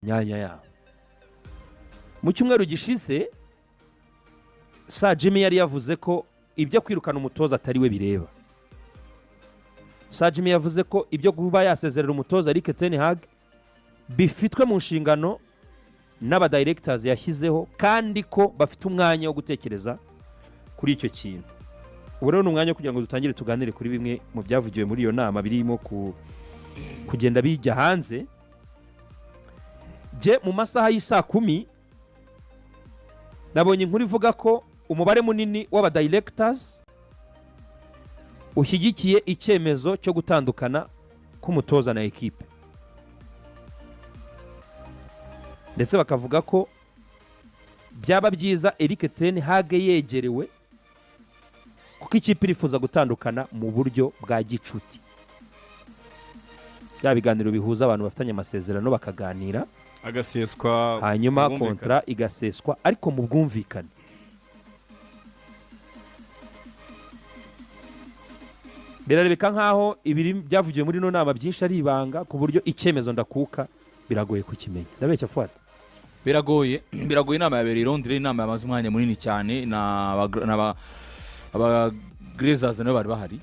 Myanya yabo mu cyumweru gishize, Sir Jimmy yari yavuze ko ibyo kwirukana umutoza atari we bireba. Sir Jimmy yavuze ko ibyo kuba yasezerera umutoza Erik ten Hag bifitwe mu nshingano n'aba directors yashyizeho, kandi ko bafite umwanya wo gutekereza kuri icyo kintu. Ubu rero ni umwanya wo kugira ngo dutangire tuganire kuri bimwe mu byavugiwe muri iyo nama birimo kugenda bijya hanze. Jye mu masaha y'isaa 10 nabonye inkuru ivuga ko umubare munini w'aba directors ushyigikiye icyemezo cyo gutandukana k'umutoza na ekipe, ndetse bakavuga ko byaba byiza Erik ten Hag yegerewe, kuko ikipe irifuza gutandukana mu buryo bwa gicuti, bya biganiro bihuza abantu bafitanye amasezerano bakaganira, agaseswa, hanyuma ubwumvikane. Contrat igaseswa ariko mu bwumvikane. Birarebeka nk'aho ibiri byavugiwe muri ino nama byinshi ari ibanga, ku buryo icyemezo ndakuka biragoye kukimenya. Ndabeshya, Fuadi? Biragoye, biragoye. Inama yabereye i Londres, inama yamaze umwanya munini cyane, na aba Glazers nabo bari bahari,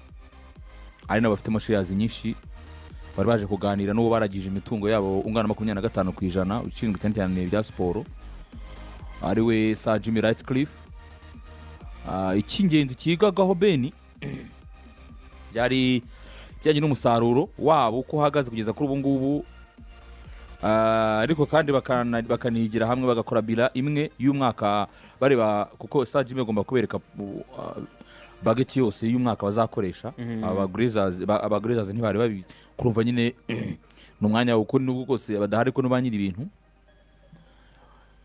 ari nabo bafitemo shares nyinshi. Bari baje kuganira n'uwo baragije imitungo yabo ungana 25%, ushinzwe cyane cyane ibya siporo, ari we Sir Jimmy Ratcliffe. Icy'ingenzi cyigagaho beni byari bijyanye n'umusaruro wabo uko uhagaze kugeza kuri ubu ngubu. Ariko kandi bakanigira hamwe, bagakora bilan imwe y'umwaka bareba, kuko Sir Jimmy agomba kubereka budget yose y'umwaka bazakoresha. Aba Glazers ntibari babi kurumva nyine, ni umwanya uko nubwo bwose badahari ko ba nyiri ibintu.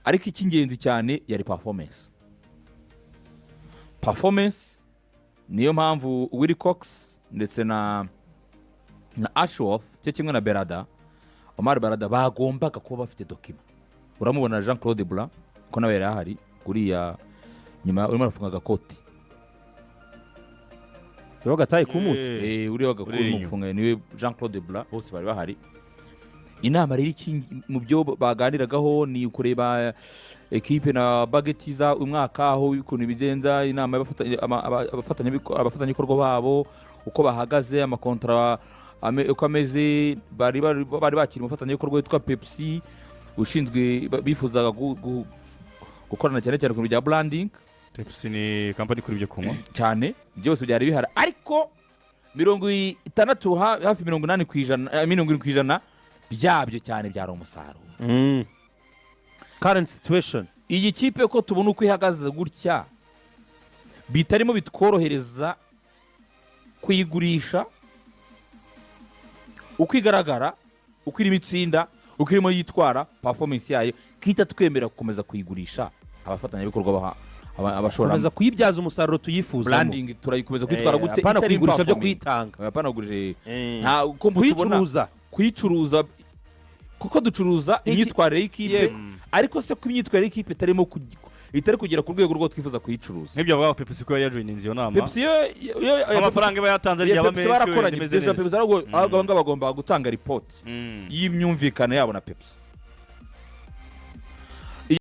Ariko icy'ingenzi cyane yari performance. Performance niyo mpamvu Willy Cox ndetse na Ashworth cyo kimwe na Berada, Omar Berada, bagombaga kuba bafite document. Uramubona Jean Claude Blanc ko nawe yari ahari kuriya nyuma, urimo arafunga agakoti. Rero gataye kumutse. Uriya wagakuru Uri urimo inyuma. gufunga niwe Jean Claude Blanc. Bose bari bahari. Inama rero, iki mu byo baganiragaho ni ukureba ekipe na budget za umwaka, aho ukuntu ibigenza, inama abafatanyabikorwa babo uko bahagaze, amakontara uko ameze. Bari bakira umufatanyabikorwa witwa Pepsi ushinzwe, bifuzaga gukorana cyane cyane ku bintu bya branding. Pepsi ni kampani ikora ibyo kunywa. Cyane, byose byari bihari, ariko 60, hafi 80%, 70% byabyo cyane byari umusaruro. Current situation. Iyi kipe ko tubona uko ihagaze gutya, bitarimo bitworohereza kuyigurisha, uko igaragara, uko irimo itsinda, uko irimo yitwara, performance yayo kita twemera gukomeza kuyigurisha abafatanyabikorwa, abashoramari? Komeza kuyibyaza umusaruro tuyifuzamo. Branding turayikomeza kwitwara gute Apana itari kuyigurisha byo performing? kuyitanga. Apana kugurisha, nta uko tubona Kuyicuruza. Kuyicuruza, kuko ducuruza imyitwarire y'ikipe. Ariko se ko imyitwarire y'ikipe itarimo itari kugera ku rwego rwo twifuza kuyicuruza? Nk'ibyo bavuga, Pepsi ko yajoyininze iyo nama, Pepsi yo amafaranga iba yatanze iyo ryaba Pepsi menshi, barakoranye bimeze deja. neza. Pepsi ahubwo aba ngaba bagomba gutanga ripoti y'imyumvikane yabo na Pepsi.